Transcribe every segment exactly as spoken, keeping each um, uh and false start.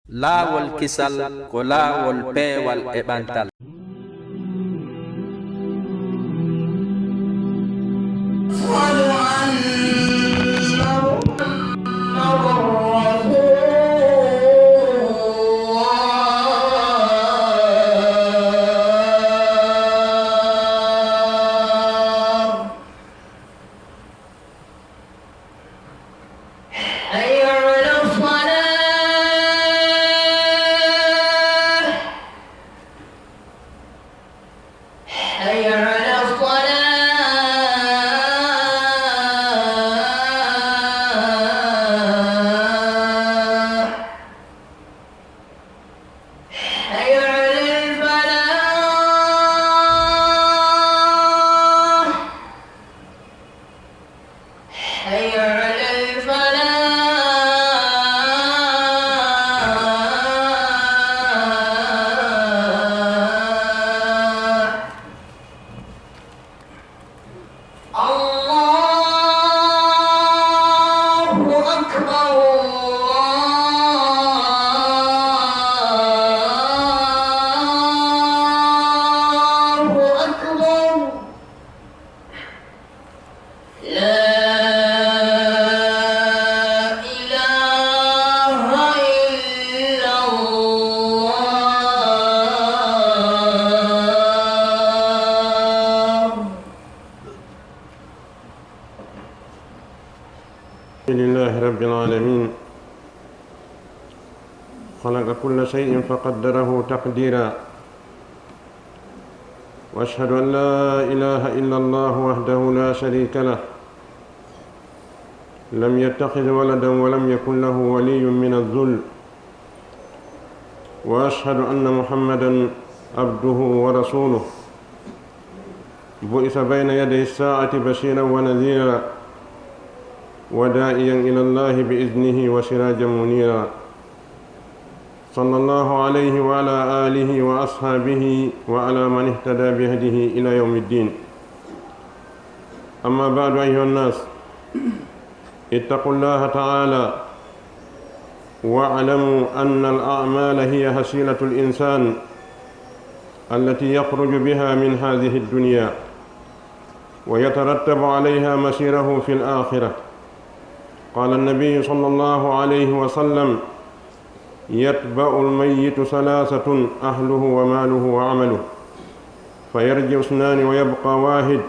Laawol kisal ko laawol peewal e ɓantal. حي على الصلاة. حي على الصلاة. حي على الفلاح. حي على الفلاح. الله أكبر، الله أكبر. لا إله إلا الله. الحمد لله رب العالمين. خلق كل شيء فقدره تقديرا. وأشهد أن لا إله إلا الله وحده لا شريك له، لم يتخذ ولدا ولم يكن له ولي من الذل، وأشهد أن محمدا عبده ورسوله، بعث بين يدي الساعة بشيرا ونذيرا، وداعيا إلى الله بإذنه وسراجا منيرا. صلى الله عليه وعلى آله وأصحابه وعلى من اهتدى بهديه إلى يوم الدين. أما بعد، أيها الناس، اتقوا الله تعالى واعلموا أن الأعمال هي حصيلة الإنسان التي يخرج بها من هذه الدنيا ويترتب عليها مصيره في الآخرة. قال النبي صلى الله عليه وسلم: يتبع الميت ثلاثة: أهله وماله وعمله. فيرجع اثنان ويبقى واحد،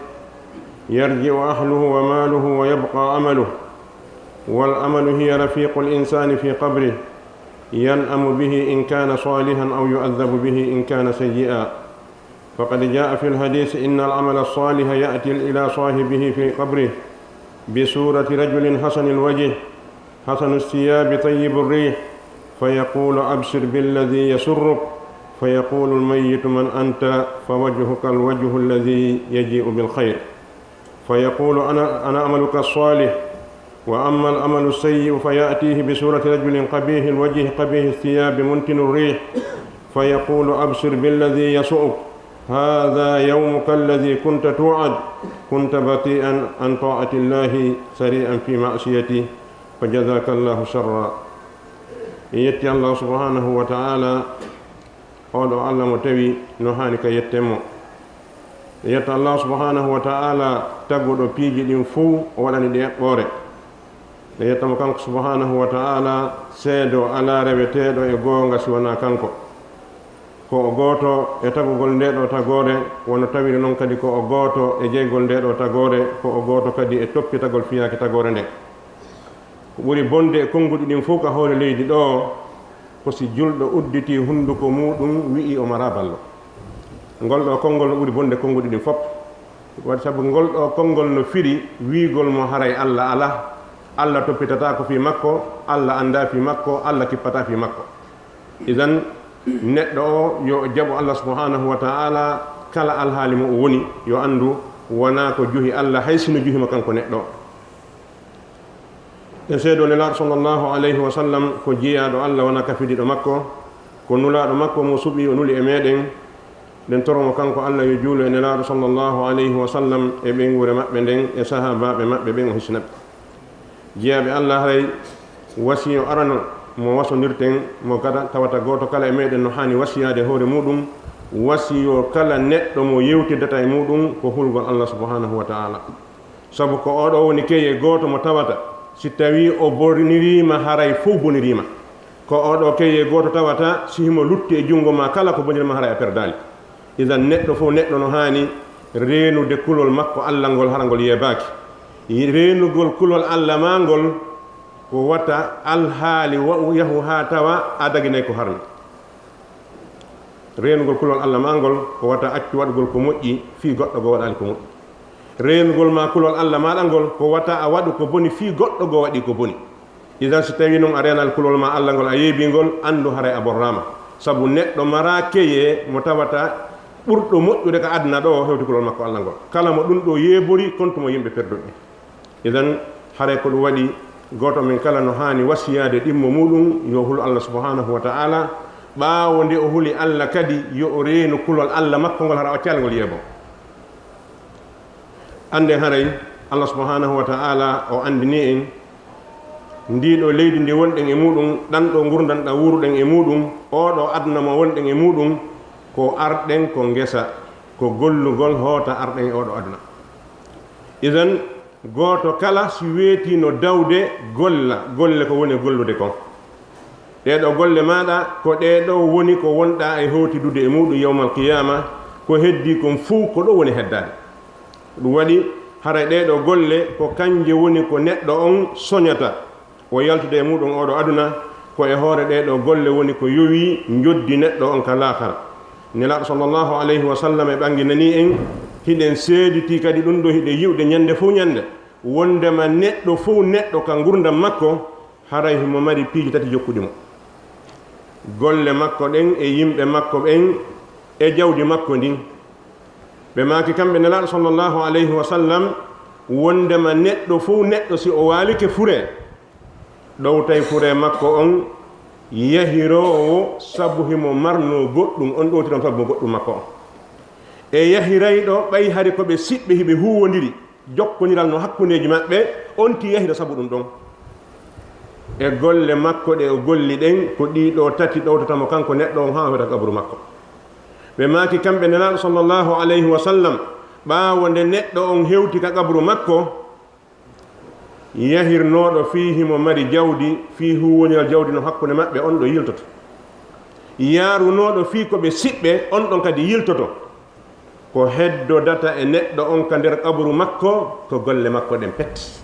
يرجع أهله وماله ويبقى عمله. والعمل هي رفيق الإنسان في قبره، ينعم به إن كان صالحا أو يعذب به إن كان سيئا. فقد جاء في الحديث: إن العمل الصالح يأتي إلى صاحبه في قبره بصورة رجل حسن الوجه حسن الثياب طيب الريح، فيقول: أبشر بالذي يسرك، فيقول الميت: من أنت؟ فوجهك الوجه الذي يجيء بالخير، فيقول: أنا، أنا عملك الصالح. وأما العمل السيء فيأتيه بصورة رجل قبيح الوجه قبيح الثياب منتن الريح، فيقول: أبشر بالذي يسوءك، هذا يومك الذي كنت توعد، كنت بطيئا عن طاعة الله سريعا في معصيته، فجزاك الله شرا. En yetti Allah subhanahu wa ta'ala, oɗo Allah mo tawi no haani ka yetten mo. En yetta Allah subhanahu wa ta'ala, tagguɗo piiji ɗin fuu, o waɗani ɗi eɓɓoore. En yetta mo kanko subhanahu wa ta'ala, seedo alaa reweteeɗo e goonga si wanaa kanko. Ko o gooto e tagugol nde ɗo tagoore, wano tawiri non kadi ko o gooto e jeygol nde ɗo tagoore, ko o gooto kadi e toppitagol fiyaake tagoore nden. Ko ɓuri bonde e konnguɗi ɗin fof ka hoore leydi ɗo, ko si julɗo udditii hunnduko muuɗum, wi'i o maraa ballo. Ngol ɗo konngol no ɓuri bonde konnguɗi ɗin fof. Waɗi sabu ngol ɗo konngol no firi wiigol mo haray Alla alaa, Alla toppitataa ko fii makko, Alla anndaa fii makko, Alla kippataa fii makko. Idan, neɗɗo o, yo o jaɓu Alla subhanahu wa ta'ala, kala alhaali mo o woni, yo anndu wonaa ko juhi Alla, hay si no juhi mo kanko neɗɗo o. En seedoo Nelaaɗo sallallahu alayhi wa sallam ko jiyaaɗo Alla, wonaa kafidiiɗo makko, ko nulaaɗo makko mo suɓi, o nuli e meɗen. Ɗen toro mo kanko Alla yo juulu e Nelaaɗo sallallahu alayhi wa sallam e ɓeynguure maɓɓe nden e sahaabaaɓe maɓɓe ɓen o hisina ɓe. Jiyaaɓe Alla, haray wasiyo arano Mo wasondirten mo gada, tawata gooto kala e meɗen no haani wasiyaade hoore muɗum, wasiyo kala neɗɗo mo yewtirdata e muɗum ko hulgol Allah subhanahu wa ta'ala. Sabu ko oɗo woni keye gooto mo tawata, si tawi o boniriima, haray fof boniriima. Ko oɗo keye gooto tawata, si himo lutti e junngo ma, kala ko bonirma haray a perdaali. Idan neɗɗo fof neɗɗo no haani reenude kulol makko Allah ngol, hara ngol yeebaaki. Reenugol kulol Allah ma ngol, ko wata alhaali wa-, yahu haa tawa a daginay ko harmi. Reenugol kulol Allah ma ngol, ko wata accu waɗugol ko moƴƴi fii goɗɗo goo waɗaali ko moƴƴi. Reenugol ma kulol Allah maaɗa ngol, ko wata a waɗu ko boni fii goɗɗo goo waɗi ko boni. Idan si tawi non a reenaali kulol ma Allah ngol, a yeebii ngol, anndu haray a borraama. Sabu neɗɗo maraa keye mo tawata ɓurɗo moƴƴude ka aduna ɗoo hewti kulol makko Allah ngol. Kala mo ɗum ɗoo yeebori, kontu mo yimɓe perduɓe. Idan, haray ko ɗum waɗi gooto men kala no haani wasiyaade ɗimmo muɗum yo hulu Allah subhanahu wa ta'ala, ɓaawo nde o huli Allah kadi yo o reenu kulol Allah makko ngol, hara o accaali ngol yeebo. Annden haray Allah subhanahu wa ta'ala o anndini en ndii ɗoo leydi ndi wonɗen e muɗum, ɗan ɗoo ngurndan ɗan wuuruɗen e muɗum, oo ɗoo aduna mo wonɗen e muɗum, ko arɗen ko ngesa, ko gollugol hoota arɗen e oo ɗoo aduna. Idan, gooto kala si weetii no dawde golla, golle ko woni e gollude kon. Ɗee ɗoo golle maaɗa, ko ɗee ɗoo woni ko wonɗaa e hootidude e muɗum yawmal qiyaama, ko heddii kon fof ko ɗoo woni heddaade. Ɗum waɗi, haray ɗee ɗoo golle ko kanje woni ko neɗɗo on soñata, o yaltude e muɗum oo ɗoo aduna, ko e hoore ɗee ɗoo golle woni ko yowii njoddi neɗɗo on ka laakara. Nelaaɗo sallallahu alayhi wa sallam e ɓannginanii en, hiɗen seeditii kadi ɗum ɗoo, hiɗen yi'ude ñande fof ñande, wonndema neɗɗo fof neɗɗo ka ngurndan makko, haray himo mari piiji tati jokkuɗi mo. Golle makko ɗen e yimɓe makko ɓen e jawdi makko ndin. Ɓe maaki kamɓe Nelaaɗo sallallahu alayhi wa sallam, wonndema neɗɗo fof neɗɗo si o waalike furee, ɗowtay furee makko on yahiroowo sabu himo marnoo goɗɗum, on ɗowtiran sabu mo goɗɗum makko on. E yahirayɗo ɓay hari ko ɓe siɓɓe hiɓe huuwondiri, jokkoniral no hakkundeeji maɓɓe, on ti yahira sabu ɗum ɗon. E golle makko ɗe o golli ɗen, ko ɗii ɗoo tati ɗowtata mo kanko neɗɗo on haa o hewta qabru makko. Ɓe maaki kamɓe Nelaaɗo sallallahu alayhi wa sallam, ɓaawo nde neɗɗo on hewti ka qabru makko, yahirnooɗo fii himo mari jawdi, fii huuwoniral jawdi no hakkunde maɓɓe, on ɗoo yiltoto. Yaarunooɗo fii ko ɓe siɓɓe, on ɗon kadi yiltoto. Ko heddodata e neɗɗo on ka nder qabru makko, ko golle makko ɗen pet.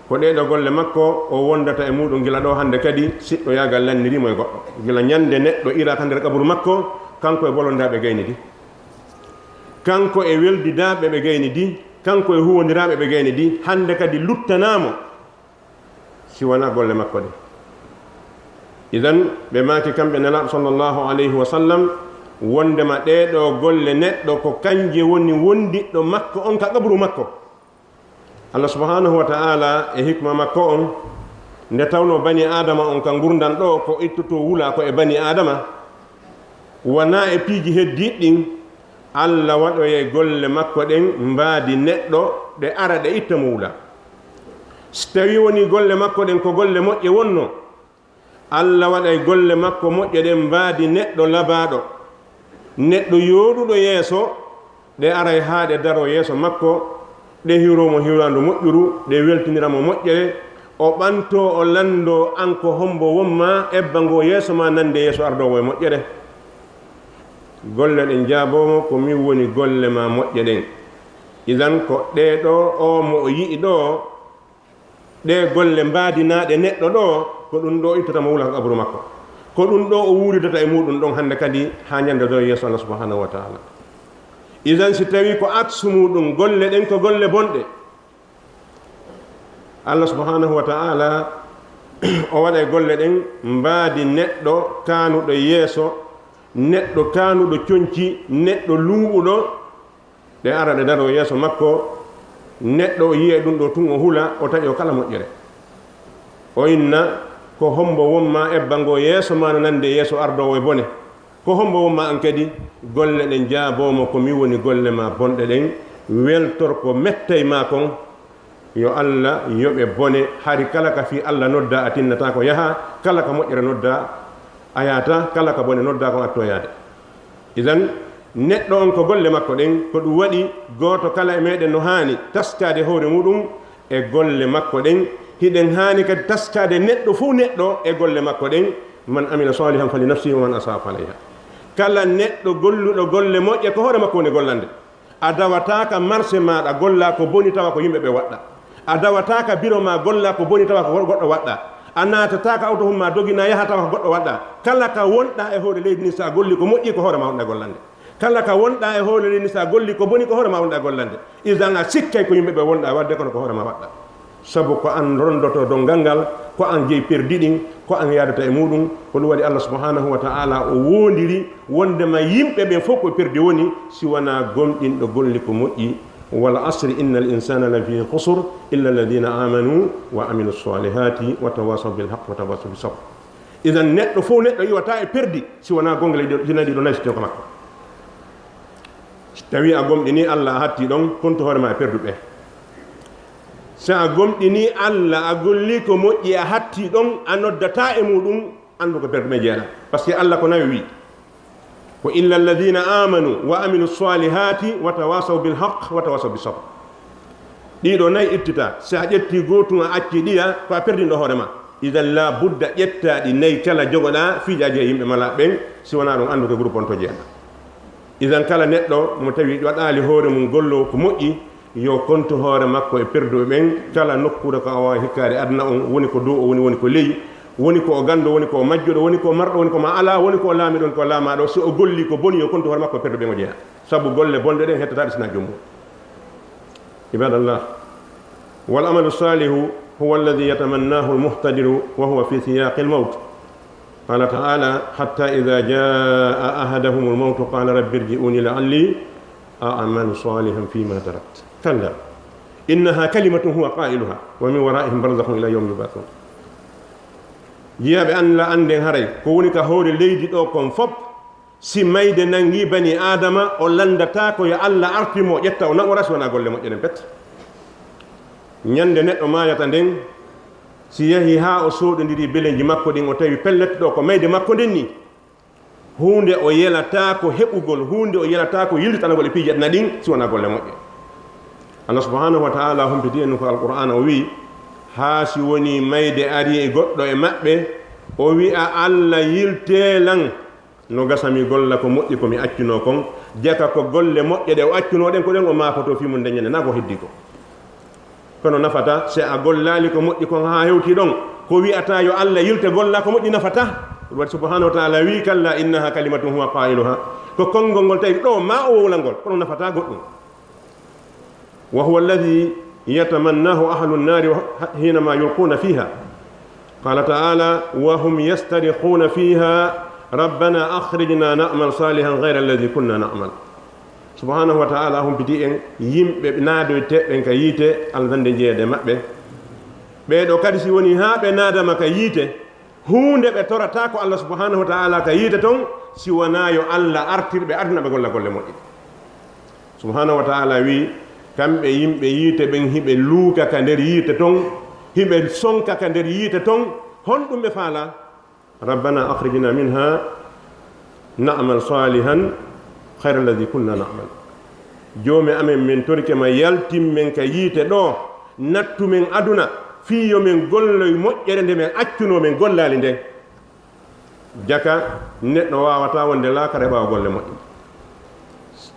Ko ɗee ɗoo golle makko o wondata e muɗum gila ɗoo hannde kadi, siɗɗoyaagal lanndirii mo e goɗɗo. Gila ñande neɗɗo iraa ka nder qabru makko, kanko e bolondaaɓe gayni di. Kanko e weldidaaɓe ɓe gayni di, kanko e huuwondiraaɓe ɓe gayni di, hannde kadi luttanaa mo si wanaa golle makko ɗe. Idan, ɓe maaki kamɓe Nelaaɗo sallallahu alayhi wa sallam, wondema ɗee ɗoo golle neɗɗo ko kanje woni wondiɗɗo makko on ka qabru makko. Allah subhanahu wa ta'ala e hikma makko on, nde tawnoo bani Aadama on ka ngurndan ɗoo ko ittotoo wulaa ko e bani Aadama, wanaa e piiji heddiiɗi ɗin, Allah waɗoyay golle makko ɗen mbaadi neɗɗo, ɗe ara ɗe itta mo wulaa. Si tawii wonii golle makko ɗen ko golle moƴƴe wonnoo, Allah waɗay golle makko moƴƴe ɗen mbaadi neɗɗo labaaɗo, neɗɗo yooɗuɗo yeeso, ɗe aray haa ɗe daroo yeeso makko, ɗe hiroo mo hiraandu moƴƴuru, ɗe weltinira mo moƴƴere, o ɓantoo, o lanndoo, an ko hombo won maa ebba ngoo yeeso maa nande yeeso ardoowo e moƴƴere? Golle ɗen jaaboo mo, ko min woni golle maa moƴƴe ɗen. Idan ko ɗee ɗoo, oo mo o yi'i ɗoo, ɗee golle mbaadinaaɗe neɗɗo ɗoo, ko ɗum ɗoo ittata mo wula ka qabru makko. Ko ɗum ɗoo o wuuridata e muɗum ɗon hannde kadi haa ñande daroyee yeeso Allah subhanahu wa ta'ala. Idan si tawii ko aksu muɗum, golle ɗen ko golle bonɗe, Allah subhanahu wa ta'ala o waɗay golle ɗen mbaadi neɗɗo kaanuɗo yeeso, neɗɗo kaanuɗo conci, neɗɗo luuɓuɗo, ɗe ara ɗe daroo yeeso makko, neɗɗo o yi'ay ɗum ɗoo tun o hula, o taƴoo kala moƴƴere. O inna, ko hombo won maa ebba ngoo yeeso maa no nandi e yeeso ardoowo e bone? Ko hombo won maa an kadi? Golle ɗen jaaboo mo, ko min woni golle maa bonɗe ɗen, weltor ko mettay maa kon, Yo Allah yoɓe bone, hari kala ka fii Allah noddaa a tinnataa ko yahaa, kala ka moƴƴere noddaa a yahataa, kala ka bone noddaa ko a attoyaade. Idan, neɗɗo on ko golle makko ɗen, ko ɗum waɗi gooto kala e meɗen no haani taskaade hoore muɗum e golle makko ɗen. Hiɗen haani kadi taskaade neɗɗo fof neɗɗo e golle makko ɗen. Man amila salihan fali nafsihi wa man asaa fa alayha. Kala neɗɗo golluɗo golle moƴƴe ko hoore makko woni gollande. A dawataaka marché maaɗa gollaa ko boni tawa ko yimɓe ɓe waɗɗa. A dawataaka biro ma gollaa ko boni tawa ko goɗɗo waɗɗa. A naatataaka awto hum ma doginaa yaha tawa ko goɗɗo waɗɗa. Kala ka wonɗaa e hoore leydi ni, so a golli ko moƴƴi ko hoore ma wonɗaa gollande. Kala ka wonɗaa e hoore leydi ni, so a golli ko boni ko hoore ma wonɗaa gollande. Idan a sikkay ko yimɓe ɓe wonɗaa waɗde kono ko hoore ma waɗɗa. Sabu ko an rondotoo donngal ngal, ko an jeyi perdi ɗin, ko an yaadata e muɗum. Ko ɗum waɗi Allah subhanahu wa ta'ala o woondiri wondema yimɓe ɓen fof ko perdi woni si wonaa gomɗinɗo golli ko moƴƴi. Wal asri innal insana lafi khusr illa alladhina amanu wa amilu salihati wa tawasaw bil haqq wa tawasaw bis sabr. Idan neɗɗo fof neɗɗo iwata e perdi si wonaa gonga leydi o, hina ɗiɗo nayi sittin ko makko. Si tawi a gomɗini Allah a hatti ɗon, kontu hoore ma e perduɓe. Si a gomɗini Allah a golli ko moƴƴi a hatti ɗon, a noddata e muɗum, anndu ko perduɓe jeeɗa. Parce que Allah ko nawi wi. Ko illa alladhina amanu wa amilu salihati wa tawasaw bil haqq wa tawasaw bis sabr. Ɗiɗo nayi ittita, si a ƴetti gootun a acci ɗiya, ko a perdinɗo hoore ma. Idan la budda ƴetta ɗi nayi kala jogoɗa fiijaaji e yimɓe mala ɓen, si wonaa ɗum anndu ko groupe on to jeeɗa. Idan kala neɗɗo mo tawi waɗaali hoore mum gollo ko moƴƴi, yo kontu hoore makko e perduɓe ɓen, kala nokkuure ko a waawi hikkaade aduna on, woni ko dow o woni, woni ko ley, woni ko o ganndo, woni ko o majjuɗo, woni ko o marɗo, woni ko ma alaa, woni ko o laamiɗo, woni ko o laamaaɗo, si o golli ko boni yo kontu hoore makko e perduɓe ɓen o jeeya. Sabu golle bonɗe ɗen hettataɗe sina joom mum. Ibadallah, wal amalu salihu huwa alladhi yatamannahu almuhtadiru wa huwa fi siyaqi almawt. Qala ta'ala, hatta idha jaa ahadahum almawtu qala rabbi irji'uni la'alli a'malu salihan fima tarakt. Kalla innaha kalimatun huwa qailuha wa min waraihim barzakhun ila yawmi yub'athun. Jiyaaɓe an la annden haray ko woni ka hoore leydi ɗo kon fop, si mayde nanngi bani Aadama, o lanndataa ko yo Alla artu mo, ƴetta o naɓora si wonaa golle moƴƴe ɗen pet. Ñande neɗɗo maayata nden, si yahi haa o sooɗondiri belenji makko ɗin, o tawi pellet ɗo ko mayde makko nden ni. Huunde o yelataa ko heɓugol, huunde o yelataa ko yiltitanagol e piiji aduna ɗin, si wonaa golle moƴƴe. Allah subhanahu wa ta'ala humpiti en ko Alqur'aana, o wi'i, haa si wonii mayde arii e goɗɗo e maɓɓe, o wi'a, Alla, yiltee lan, no gasa mi golla ko moƴƴi ko mi accunoo kon, jaka ko golle moƴƴe ɗe o accunoo ɗen, ko ɗen o maafotoo fii mun nden ñande, naa ko heddii ko. Kono nafataa, si a gollaali ko moƴƴi kon haa hewtii ɗon, ko wi'ataa yo Alla yilte gollaa ko moƴƴi nafataa. Ɗum waɗi subhanahu wa ta'ala wi'i, kalla innaha kalimatun huwa qailuha. Ko konngol ngol tawi ɗo maa o wowla ngol, kono nafataa goɗɗum. Wa huwa alladhi yatamannahu ahlu an-nari hinama yulquna fiha. Qala ta'ala, wa hum yastarikhuna fiha, rabbana akhrijna na'mal salihan ghayra alladhi kunna na'mal. Subhanahu wa ta'ala humpiti en yimɓe naadoyteeɓe ɓen ka yiite, alzande jeyeede maɓɓe. Ɓee ɗoo kadi, si wonii haa ɓe naadama ka yiite, huunde ɓe torataa ko Allah subhanahu wa ta'ala ka yiite ton, si wanaa yo Allah artir ɓe aduna ɓe golla golle moƴƴe. Subhanahu wa ta'ala wi'i, kamɓe yimɓe yiite ɓen, hiɓe luuka ka nder yiite ton, hiɓe sonka ka nder yiite ton, honɗum ɓe faalaa? Rabbana akhrijna minha na'mal salihan ghayra alladhi kunna na'mal. Joomi amen, min torike ma, yaltin men ka yiite ɗo, nattu men aduna, fii yo men golloy moƴƴere nde men accunoo men gollaali nden. Jaka, neɗɗo waawataa wonde laakara e ɓaawo golle moƴƴe.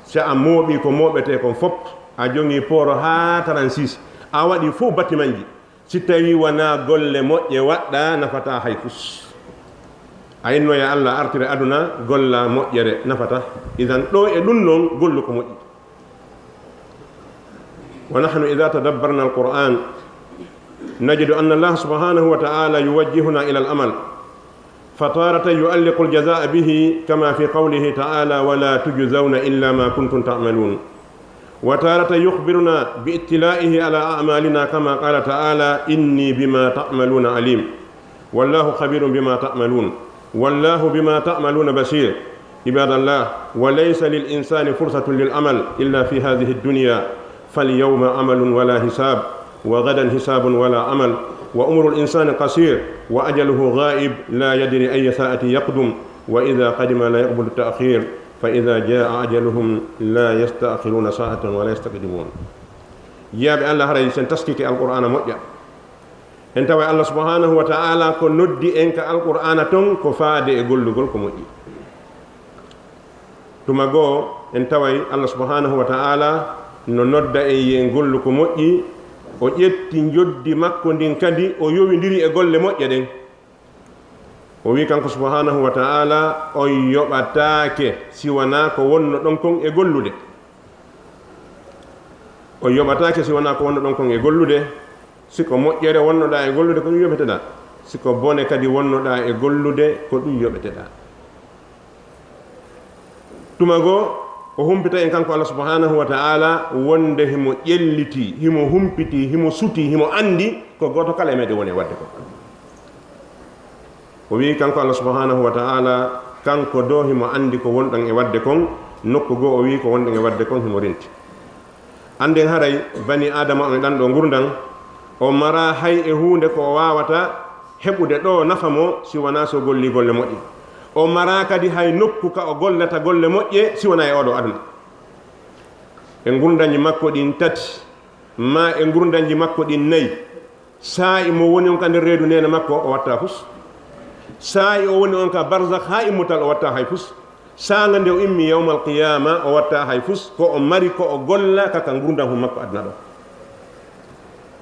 Si a mooɓii ko mooɓetee kon fop, a jongii pooro haa trente-six, a waɗii fof batimanji, si tawii wanaa golle moƴƴe waɗɗaa, nafataa hay fus. A innoya Allah artira aduna, golla moƴƴere, nafataa. Idan ɗo e ɗum non, gollu ko moƴƴi. ونحن إذا تدبرنا القرآن نجد أن الله سبحانه وتعالى يوجهنا إلى العمل، فتارة يعلق الجزاء به كما في قوله تعالى: ولا تجزون إلا ما كنتم تعملون. وتارة يخبرنا بابتلائه على أعمالنا كما قال تعالى: إني بما تعملون عليم. والله خبير بما تعملون. والله بما تعملون بصير. عباد الله، وليس للإنسان فرصة للعمل إلا في هذه الدنيا، فاليوم عمل ولا حساب. وغدا حساب ولا عمل، وعمر الإنسان قصير، وأجله غائب، لا يدري أي ساعة يقدم، وإذا قدم لا يقبل التأخير، فإذا جاء أجلهم لا يستأخرون ساعة ولا يستقدمون. Jiyaaɓe Allah, haray sen taskike Alqur'aana moƴƴa, en taway Allah subhanahu wa ta'ala ko noddi en ka Alqur'aana ton ko faade e gollugol ko moƴƴi. Tuma goo, en taway Allah subhanahu wa ta'ala no nodda en yo en gollu ko moƴƴi, o ƴetti njoddi makko ndin kadi, o yowindiri e golle moƴƴe ɗen. O wi'i kanko subhanahu wa ta'ala, on yoɓataake si wanaa ko wonnoɗon kon e gollude. On yoɓataake si wanaa ko wonnoɗon kon e gollude. Si ko moƴƴere wonnoɗaa e gollude, ko ɗum yoɓeteɗaa. Si ko bone kadi wonnoɗaa e gollude, ko ɗum yoɓeteɗaa. Tuma goo, o humpita en kanko Allah subhanahu wa ta'ala wonde himo ƴellitii, himo humpitii, himo sutii, himo anndi ko gooto kala e meɗen woni e waɗde kon. O wi'i kanko Allah subhanahu wa ta'ala, kanko doo himo anndi ko wonɗon e waɗde kon, nokku goo o wi'i ko wonɗon e waɗde kon himo renti. Annden haray bani Aadama on e ɗan ɗoo ngurndan, o maraa hay e huunde ko o waawata heɓude ɗoo nafa mo si wanaa si o gollii golle moƴƴe. O maraa kadi hay nokku ka o gollata golle moƴƴe si wanaa e oo ɗoo aduna. E ngurndanji makko ɗin tati, maa e ngurndanji makko ɗin nayi, saa'i mo woni on ka nder reedu neene makko, o watta fus. Saa'i o woni on ka barzakh haa immutal, o watta hay fus. Saanga nde o immi yawmal qiyaama, o watta hay fus. Ko o mari ko o golla ka, ka ngurndan hun makko aduna ɗoo.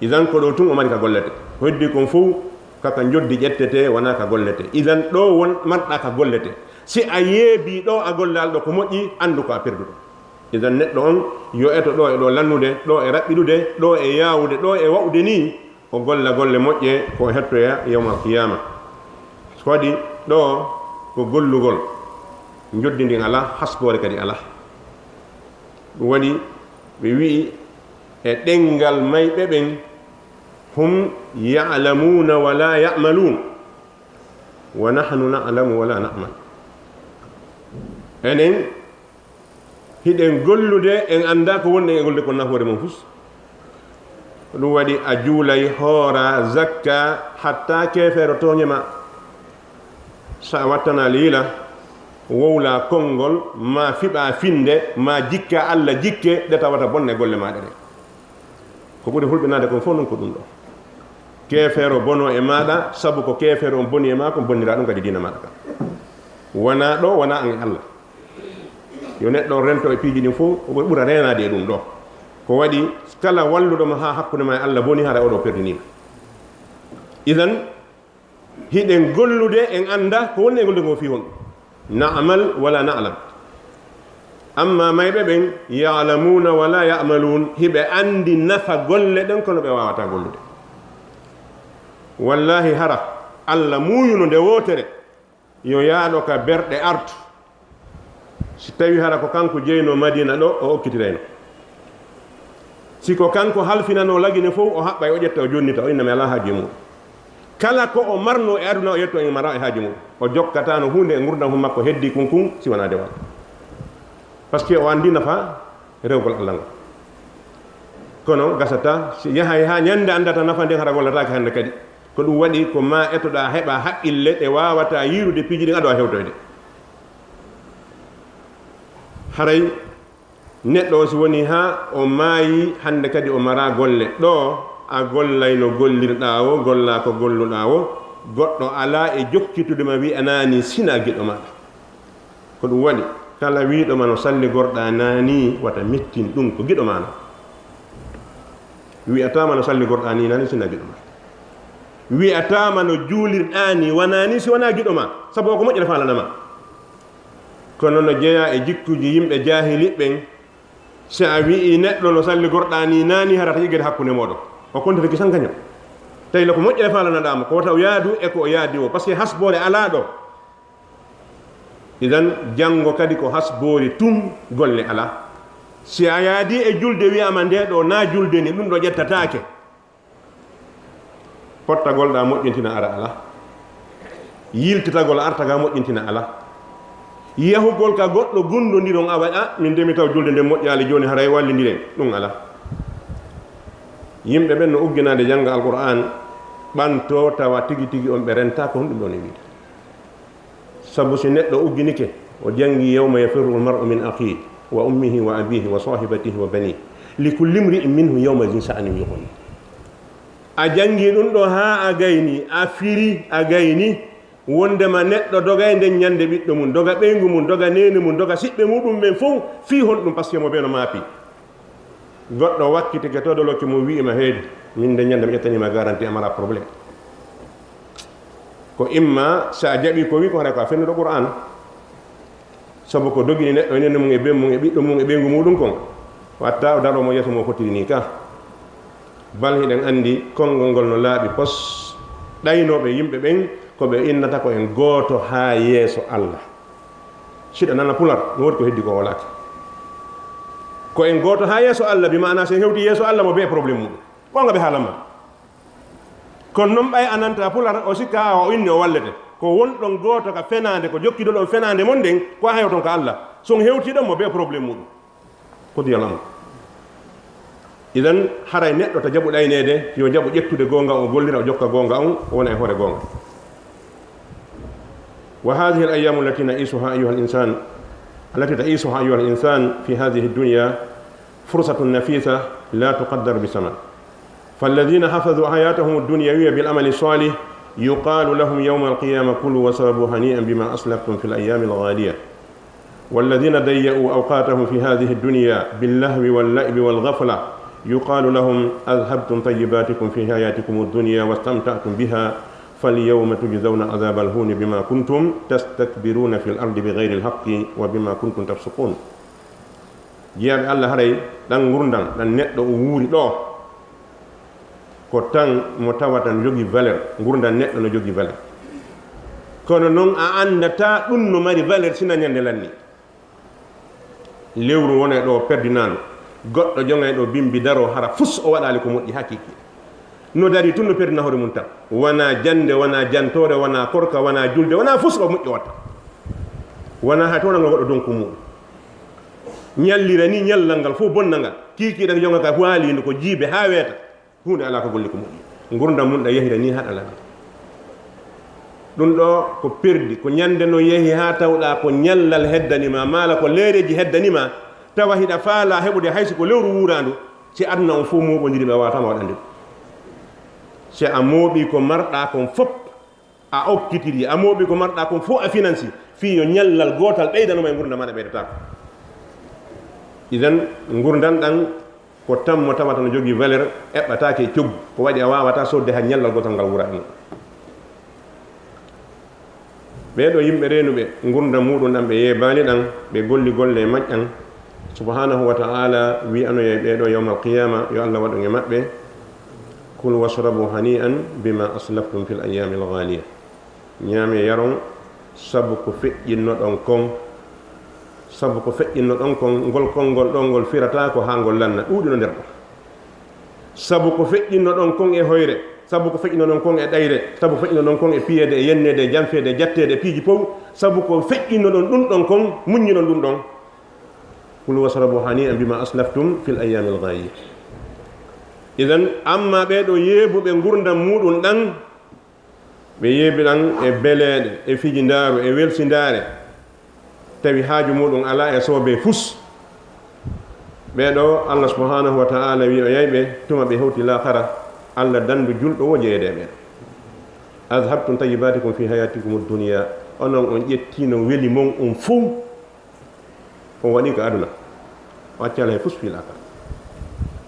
Idan ko ɗoo tun o mari ka gollete. Ko heddi kon fow ka, ka njoddi ƴettete, wanaa ka gollete. Idan ɗoo won marɗaa ka gollete. Si a yeebii ɗoo a gollaali ɗoo ko moƴƴi, anndu ko a perduɗo. Idan neɗɗo on yo eto ɗoo e ɗoo lannude, ɗoo e raɓɓiɗude, ɗoo e yaawude, ɗoo e wa'ude nii, o golla golle moƴƴe ko o hettoya yawmal qiyaama. So waɗi ɗoo ko gollugol, njoddi ndin alaa, hasboore kadi alaa. Ɗum waɗi ɓe wi'i e ɗenngal mayɓe ɓen, hum ya'lamuuna wa laa ya'maluun, wa nahnu na'lamu wa laa na'mal. Enen hiɗen gollude, en anndaa ko wonɗen e gollude kon nafoore mum fus. Ko ɗum waɗi a juulay, hoora, zakka, hatta keefeero tooñe ma. So a wattanaali yila, wowlaa konngol, maa fiɓaa finnde, maa jikkaa Alla jikke ɗe tawata bonne golle maaɗa ɗen. Ko ɓuri hulɓinaade kon fof non ko ɗum ɗoo. Keefeero bonoo e maaɗa, sabu ko keefeero on boni e maa kon, bonniraa ɗum kadi diina maaɗa kan. Wanaa ɗoo, wanaa an e Alla. Yo neɗɗo on rento e piiji ɗin fof, o ɓura reenaade e ɗum ɗoo. Ko waɗi kala walluɗo mo haa hakkunde maa e Alla boni, hara oɗo perdiniima. Idan, hiɗen gollude, en annda ko woni e gollude ngoo fii honɗum. Na'mal wala na'lam. Amma mayɓe ɓen, ya'lamuuna wala ya'maluun, hiɓe anndi nafa golle ɗen, kono ɓe waawataa gollude. Wallaahi, hara Alla muuyuno nde wootere, yo yaaɗo ka berɗe artu. Si tawi hara ko kanko jeynoo Madiina ɗoo, o okkitirayno. Si ko kanko halfinanoo Lagine fof, o haɓɓay, o ƴetta, o jonnita, o inna mi alaa haaju e muɗum. Kala ko o marnoo e aduna, o ƴetta, o inna mi alaa e haaju e muɗum. O jokkataano huunde e ngurndan hun makko heddi kun kun, si wanaa dewal. Parce que o anndi nafa rewgol Alla ngol. Kono gasata, si yahay haa ñande anndata nafa nden, hara gollataake hannde kadi. Ko ɗum waɗi ko maa etoɗaa heɓa haqqille ɗe waawataa yiirude piiji ɗin ado a hewtoyde. Haray neɗɗo o si woni haa o maayi, hannde kadi o maraa golle. Ɗoo a gollayno gollirɗaa woo, gollaa ko golluɗaa woo, goɗɗo alaa e jokkitude ma wi'anaani sinaa giɗo maaɗa. Ko ɗum waɗi, kala wiiɗo ma no salli gorɗaa naani, wata mettin ɗum, ko giɗo maa non. Wi'ataa ma no salli gorɗaa nii naani, sinaa giɗo maa. Wi'ataa ma no juulirɗaa nii wanaa nii, si wanaa giɗo maa, sabu o ko moƴƴere faalana ma. Kono no jeyaa e jikkuuji yimɓe jaahiliɓe ɓen, si a wi'ii neɗɗo no salli gorɗaa nii naani, hara ta ƴiggete hakkunde mooɗon. O kontata kisan kañum. Tawi le ko moƴƴere faalanaɗaa mo, ko wata o yaadu e ko o yaadi o, parce que hasboore alaa ɗoo. Idan, janngo kadi ko hasboori tun, golle alaa. Si a yaadii e julde, wi'aama ndee ɗoo naa julde ni, ɗum ɗoo ƴettataake. Pottagol ɗaa moƴƴintina ara alaa. Yiltitagol arta gaa moƴƴintina alaa. Yahugol ka goɗɗo gunndondiron a waɗa, min de mi taw julde nden moƴƴaali, jooni haray wallindiren, ɗum alaa. Yimɓe ɓen no ugginaade jannga Alqur'aan, ɓanto tawa tigi tigi on ɓe renta ko honɗum ɗon e wiide. Sabu si neɗɗo ugginike, o janngi: "Yawma yafirru al-mar'u min akhihi wa ummihi wa abihi wa sahibatihi wa banihi. Li kulli imri'in minhum yawma idhin sha'nun yughni." A janngi ɗum ɗo haa a gayni, a firi, a gayni, wondema neɗɗo dogay nden ñande ɓiɗɗo mum, doga ɓeyngu mum, doga neene mum, doga siɓɓe muɗum ɓen fow, fii honɗum? Parce que mo bee no maapi. Goɗɗo wakkitike to doloki mo, wi'ima: "Heedi, min nde ñande mi ƴettaniima garanti, a mara problème." Ko imma, so a jaɓi ko wi ko, haray ko a fennuɗo Qur'aan. Sabu ko dogini neɗɗo e neene mum e bee mum e ɓiɗɗo mum e ɓeyngu muɗum kon, watta o daro mo yeeso mo fotiri ni ka. Bal hiɗen anndi konngol ngol no laaɓi pos. Ɗaynooɓe yimɓe ɓen ko ɓe innata ko en gooto haa yeeso Allah. Siɗa nana pular, no woodi ko heddi ko wolaaki. Ko en gooto haa yeeso Allah, bi maana si en hewti yeeso Allah mo bee problème muɗum. Goonga ɓe haalan ma. Kono non ɓay a nanta pular, o sikka o inni o wallete. Ko wonɗon gooto ka fenaande, ko jokkidoɗon fenaande mon nden, ko a hewton ka Allah. So on hewti ɗon mo bee problème muɗum. Ko diyal am. Idan, haray neɗɗo ta jaɓu ɗayneede, yo jaɓu ƴettude goonga on, o gollira, o jokka goonga on, o wona e hoore goonga. وهذه الأيام التي نعيشها أيها الإنسان، التي تعيشها أيها الإنسان في هذه الدنيا فرصة نفيسة لا تقدر بثمن. فالذين حفظوا حياتهم الدنيوية بالعمل الصالح يقال لهم يوم القيامة: "كلوا واشربوا هنيئا بما أسلفتم في الأيام الخالية." والذين ضيعوا أوقاتهم في هذه الدنيا باللهو واللعب والغفلة يقال لهم: "أذهبتم طيباتكم في حياتكم الدنيا واستمتعتم بها، فاليوم تجزون عذاب الهون بما كنتم تستكبرون في الأرض بغير الحق وبما كنتم تفسقون." Jiyaaɓe Allah, haray ɗan ngurndan, ɗan neɗɗo o wuuri ɗoo, ko tan mo tawata no jogii valeur, ngurndan neɗɗo no jogii valeur. Kono non a anndataa ɗun no mari valeur sina ñande lanni. Lewru wonay ɗoo perdinaandu, goɗɗo joŋay ɗoo bimbi daroo, hara fus o waɗaali ko moƴƴi haa kiikiiɗe. No darii tun no perdina hoore mum tan. Wanaa jannde, wanaa jantoore, wanaa korka, wanaa julde, wanaa fus ko moƴƴi watta. Wanaa hay toonangal goɗɗo donku muɗum. Ñallira ni ñallal ngal fof bonna ngal. Kiikiiɗe ko jonga ka waaliindu ko jiibe haa weeta. Huunde alaa ko golli ko moƴƴi. Ngurndan mum ɗan yahira ni haa ɗan lanni. Ɗum ɗoo ko perdi, ko ñande no yehi haa tawɗaa ko ñallal heddani ma, maala ko leereeji heddani ma, tawa hiɗa faalaa heɓude hay si ko lewru wuuraandu, si aduna on fof mooɓondiri ɓe waawataa ma waɗande ɗum. Si a mooɓii ko marɗaa kon fof, a okkitiri, a mooɓi ko marɗaa kon fof a finansi, fii yo ñallal gootal ɓeydanoma e ngurndan maaɗa ɓeydataako. Idan, ngurndan ɗan ko tan mo tawata no jogii valeur, eɓɓataake e coggu, ko waɗi a waawataa soodde hay ñallal gootal ngal wuura e mum. Ɓee ɗoo yimɓe reenuɓe ngurndan muɗum ɗan, ɓe yeebaali ɗan, ɓe golli golle e majjan, Subhaanahu wa ta'aala wi'anoyay ɓee ɗoo yawmal qiyaama, yo Allah waɗu e maɓɓe: "Kulu washrabu hani'an bima aslaftum fil ayyaamil ghaaliya." Ñaamee yaron, sabu ko feƴƴinnoɗon kon, sabu ko feƴƴinnoɗon kon, ngol konngol ɗoo ngol firataa ko haa ngol lanna, ɗuuɗi no nder ɗon. Sabu ko feƴƴinnoɗon kon e hoyre, sabu ko feƴƴinnoɗon kon e ɗayre, sabu ko feƴƴinnoɗon kon e piyeede, e yenneede, e janfeede, e jatteede, e piiji fow, sabu ko feƴƴinnoɗon ɗum ɗon kon, muññinon ɗum ɗon. Kulu washrabu hani'an bima aslaftum fil ayyaamil ghaaliya. Idan, amma ɓee ɗoo yeebuɓe ngurndan muɗum ɗan, ɓe yeebi ɗan e beleeɗe, e fijindaaru, e welsindaare, tawi haaju muɗum alaa e soobee fus. Ɓee ɗoo, Allah subhaanahu wa ta'aala wi'oyay ɓe, tuma ɓe hewti laakara, Allah dandu julɗo woo jeyeede e ɓen. "Adhabtum tayyibaatikum fi hayaatikumud dunya." Onon on ƴettiino weli mon on fow. On waɗi ka aduna. O accaali hay fus fii laakara.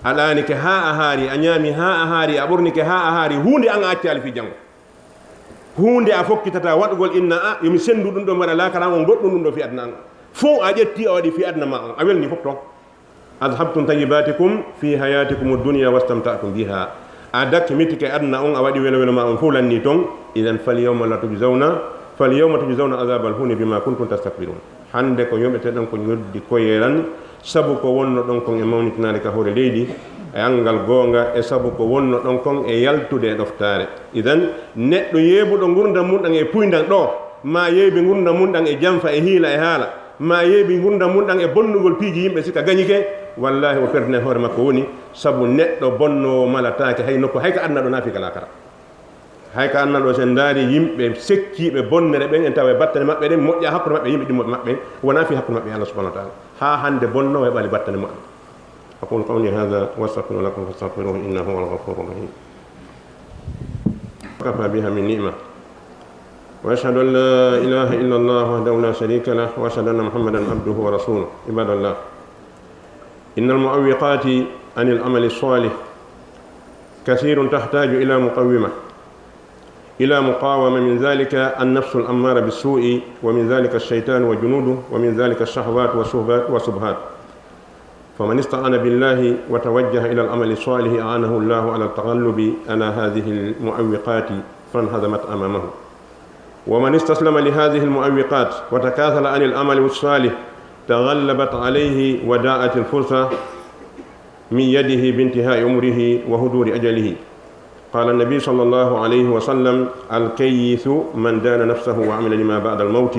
A ɗaanike haa a haari, a ñaami haa a haari, a ɓornike haa a haari, huunde an a accaali fii janngo. Huunde a fokkitata waɗugol inna, a, yo mi senndu ɗum ɗon, mi waɗa laakara on goɗɗum ɗum ɗo fii aduna an. Fow a ƴetti a waɗi fii aduna ma on. A welni fof ton. "Adhabtum tayyibaatikum fii hayaatikumud dunya wastamta'tum biha." A dakmitike aduna on, a waɗi welo welo ma on fow lanni ton. Idan fal yawma la tujzawna, fal yawma tujzawna adhabal huuni bima kuntum tastakbirun. Hannde ko yoɓeteɗon ko ñoddi koyeran, sabu ko wonnoɗon kon e mawnitinaade ka hoore leydi, e anngal goonga, e sabu ko wonnoɗon kon e yaltude e ɗoftaare. Idan, neɗɗo yeebuɗo ngurndan mum ɗan e puyndan ɗoo, maa yeebi ngurndan mum ɗan e janfa e hiila e haala, maa yeebi ngurndan mum ɗan e bonnugol piiji yimɓe si ka gañike, Wallahi, o perdinay hoore makko woni sabu neɗɗo bonnoowo malataake hay nokku, hay ka aduna ɗo, naafika laakara. Hay ka aduna ɗo, so en ndaari yimɓe sekkiiɓe bonnere ɓen, en tawa e battane maɓɓe ɗen moƴƴa hakkunde maɓɓe e yimɓe ɗimmoɓe maɓɓe, wonaa fii hakkunde maɓɓe e Allah subhanahu wa taala. Haa hannde bonnoowo heɓaali battane moƴƴa. أقول قولي هذا وأستغفر لكم فاستغفروه إنه هو الغفور الرحيم. وكفى بها من نعمة. وأشهد أن لا إله إلا الله وحده لا شريك له، وأشهد أن محمدا عبده ورسوله. عباد الله، إن المعوقات عن العمل الصالح كثير تحتاج إلى مقومة، إلى مقاومة. من ذلك النفس الأمارة بالسوء، ومن ذلك الشيطان وجنوده، ومن ذلك الشهوات والشبهات، والشبهات. فمن استعان بالله وتوجه إلى العمل الصالح أعانه الله على التغلب على هذه المعوقات فانهزمت أمامه. ومن استسلم لهذه المعوقات وتكاسل عن العمل الصالح تغلبت عليه وضاعت الفرصة من يده بانتهاء عمره وحضور أجله. قال النبي صلى الله عليه وسلم: الكيس من دان نفسه وعمل لما بعد الموت،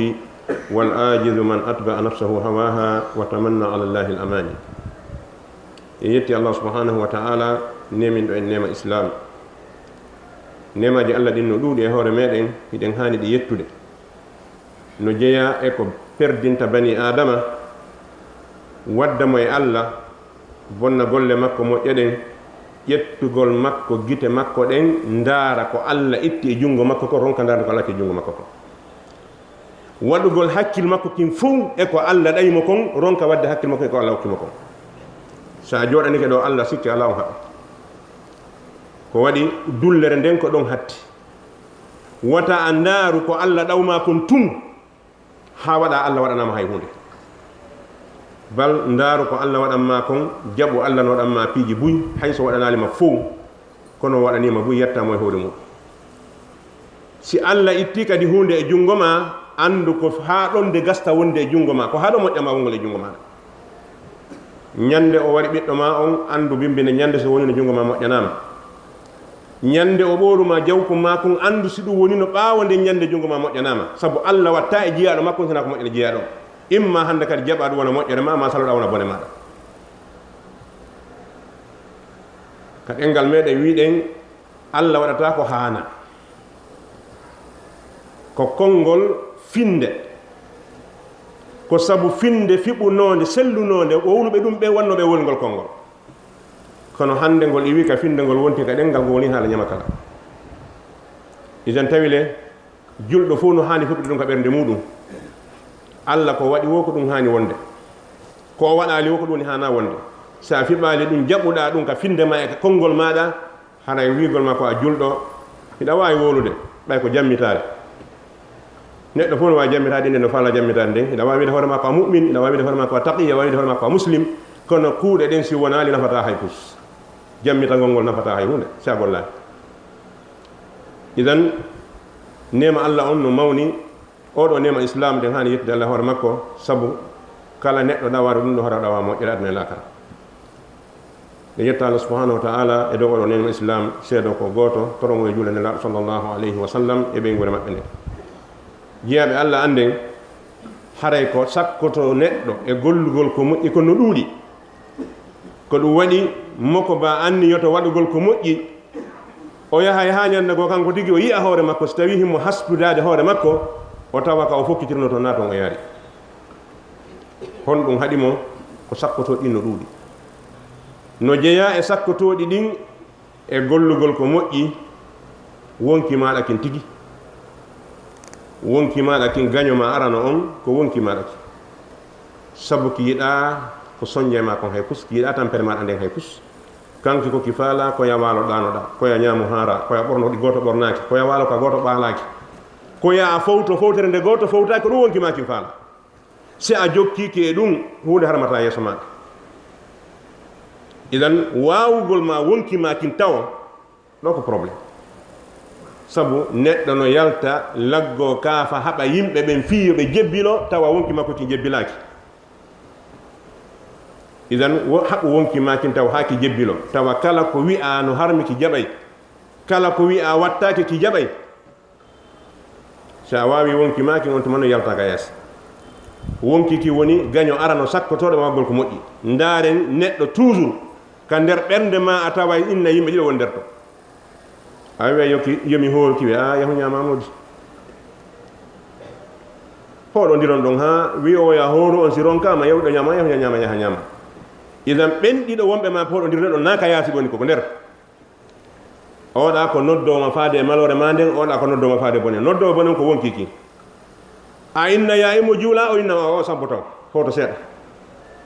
والعاجز من أتبع نفسه هواها وتمنى على الله الأماني. En yetti Allah subhanahu wa ta'ala, neeminɗo en neema Islam. Neemaaji Allah ɗin no ɗuuɗi e hoore meɗen, hiɗen haani ɗi yettude. No jeyaa e ko perdinta bani Aadama, wadda mo e Allah, bonna golle makko moƴƴe ɗen, ƴettugol makko gite makko ɗen, ndaara ko Allah itti e junngo makko ko, ronka ndaarde ko Allah itti e junngo makko ko. Waɗugol hakkil makko kin fow e ko Allah ɗawi mo kon, ronka waɗde hakkil makko e ko Allah okki mo kon. So a jooɗanike ɗo Allah, sikke alaa on haɓɓi. Ko waɗi dullere nden ko ɗon hatti. Wata a ndaaru ko Allah ɗaw ma kon tun, haa waɗa Allah waɗanaama hay huunde. Bal ndaaru ko Allah waɗan ma kon, jaɓu Allah no waɗan ma piiji buy, hay so waɗanaali ma fow, kono o waɗanii ma buy, yetta mo e hoore mum. Si Allah itti kadi huunde e junngo ma, anndu ko haa ɗon nde gasta wonde e junngo ma, ko haa ɗo moƴƴa ma wongol e junngo ma. Ñande o wari ɓiɗɗo ma on, anndu bimbine ñande so wonino junngo ma moƴƴanaama. Ñande o ɓooru ma jawku ma kun, anndu si ɗum wonino ɓaawo nden ñande junngo ma moƴƴanaama. Sabu Allah watta e jiyaaɗo makko sinaa ko moƴƴere jiyaaɗo. Imma hannde kadi jaɓa ɗum wona moƴƴere ma, ma saloɗa wona bone maaɗa. Ka ɗenngal meɗen wiɗen, Allah waɗata ko haana. Ko konngol finnde. Ko sabu finnde fiɓunoonde, sellunoonde, wowluɓe ɗum ɓe wonnooɓe e wolngol konngol. Kono hannde ngol iwi ka finnde, ngol wonti ka ɗenngal, ngol woni haala ñamakala. Idan tawi le, julɗo fof no haani huɓɓude ɗum ka ɓernde muɗum. Allah ko waɗi wo ko ɗum haani wonde. Ko o waɗaali wo ko ɗum woni haana wonde. So a fiɓaali ɗum, jaɓuɗaa ɗum ka finnde ma e ka konngol maaɗa, haray wi'gol ma ko a julɗo, hiɗa waawi wowlude, ɓay ko jammitaare. Neɗɗo fof no waawi jammitaade, inde no faalaa jammitaade nden. Hiɗa waawi wi'de hoore ma ko a mu'min, hiɗa waawi wi'de hoore ma ko a taqi, hiɗa waawi wi'de hoore ma ko a muslim, kono kuuɗe ɗen si wonaali nafataa hay fus. Jammitagol ngol nafataa hay huunde si a gollaali. Idan, neema Allah on no mawni, oo ɗoo neema Islaam ɗen haani yettude Allah hoore makko, sabu kala neɗɗo ɗawaade ɗum ɗoo hoore ɗawa moƴƴere aduna e laakara. Nde yetta Allah subhanahu wa ta'ala e dow oo ɗoo neema Islaam, seedo ko gooto, toro mo e juulde Nelaaɗo sallallahu alayhi wa sallam e ɓeynguure maɓɓe nden. Jiyaaɓe Allah annden, haray ko sakkoto neɗɗo e gollugol ko moƴƴi kon no ɗuuɗi. Ko ɗum waɗi mo ko ba anniyoto waɗugol ko moƴƴi, o yahay haa ñannde goo kanko tigi o yi'a hoore makko, si tawii himo hasbudaade hoore makko, o tawa ka o fokkitirnoo to naaton o yaari. Honɗum haɗi mo? Ko sakkotooɗi ɗin no ɗuuɗi. No jeyaa e sakkotooɗi ɗin e gollugol ko moƴƴi, wonki maaɗa kin tigi. Wonki maaɗa kin gaño ma arano on, ko wonki maaɗa kin. Sabu ki yiɗaa ko soñje ma kon hay fus, ki yiɗaa tampere maaɗa nden hay fus. Kanki ko ki faalaa ko ya waalo ɗaanoɗaa, ko ya ñaamu haaraa, ko ya ɓorno ɗi gooto ɓornaaki, ko ya waalo ka gooto ɓaalaaki, ko ya a fowto fowtere nde gooto fowtaaki, ko ɗum wonki ma kin faalaa. Si a jokkiike e ɗum, huunde harmataa yeeso maaɗa. Idan, waawugol ma wonki ma kin tawo, ɗo ko problème. Sabu neɗɗo no yalta laggoo kaafa haɓa yimɓe ɓen fii yo ɓe jebbilo, tawa wonki makko kin jebbilaaki. Idan, wo-, haɓu wonki ma kin tawa haa ki jebbilo, tawa kala ko wi'aa no harmi ki jaɓay, kala ko wi'aa wattaake ki jaɓay. Si a waawii wonki maa kin, on tuma no yaltaa ka yeeso. Wonkii ki woni gaño arano sakkotooɗo e waggol ko moƴƴi. Ndaaren neɗɗo toujours ka nder ɓernde ma a taway inna yimɓe ɗiɗo woni nder to. A wi'a yokki yomi hooru ki wi'a a yahu ñaama moodi. Pooɗondiron ɗon haa wi'oya hooru on si ronkaama yawɗo ñaama yahu ñaama yaha ñaama. Idan ɓen ɗiɗo wonɓe ma pooɗondirde ɗon naa ka yaasi woni koko nder. Oɗa ko noddoma faade e maloore ma nden, oɗa ko noddoma faade bone. Noddoma bone on ko wonkii ki. A inna ya imo juula o inna o sabbo taw. Hoto seeɗa.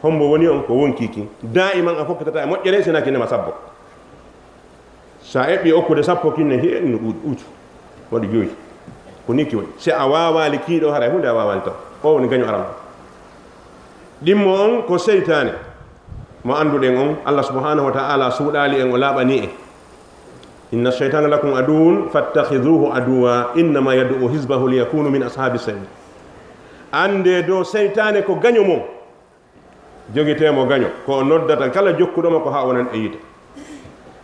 Hombo woni on ko wonkii ki. Daiman a fokkitata e moƴƴere sina ki nema sabbo. Sa eɓɓi okkude sappo kinne hi'en no ɗuuɗi uju. Waɗi joyi. Ko ni ki woni. Si a waawaali kiiɗo haray hunde a waawaali taw. O woni gaño aran. Ɗimmo on ko seytaane. Mo annduɗen on, Allah subhanahu wa ta'ala suuɗaali en, o laaɓani en. Inna shaytana lakum aduwwun fattakhiduhu aduwwa, innama yad'u hizbahu liyakunu min ashabi sa'ir. Annde do seytaane ko gaño mo. Jogitee mo gaño, ko o noddata kala jokkuɗo mo ko haa o wonan e yiite.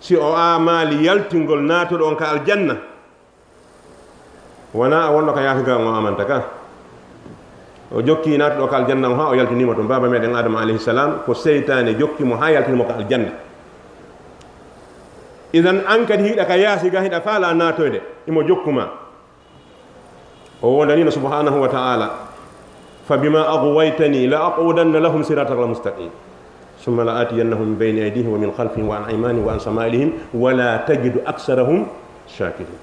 Si o aamaali yaltingol naatuɗo on ka aljanna, wona a wonno ka yaasi ga on o amanta ka. O jokki naatuɗo ka aljanna on haa o yaltinimo ton. Baaba meɗen Adama alayhi salam, ko seytaane jokki mo haa yaltini mo ka aljanna. Idan an kadi hiɗa ka yaasi ga hiɗa faala naatoyde, imo jokkuma. O wondanino subhanahu wa ta'ala, "Fabima aghwaytani la aqudanna lahum siratakal mustaqim. Summa la atiyannahum min bayni aydihim wa min khalfihim wa an aymanihim wa an shama'ilihim wa la tajidu aksarahum shakirin."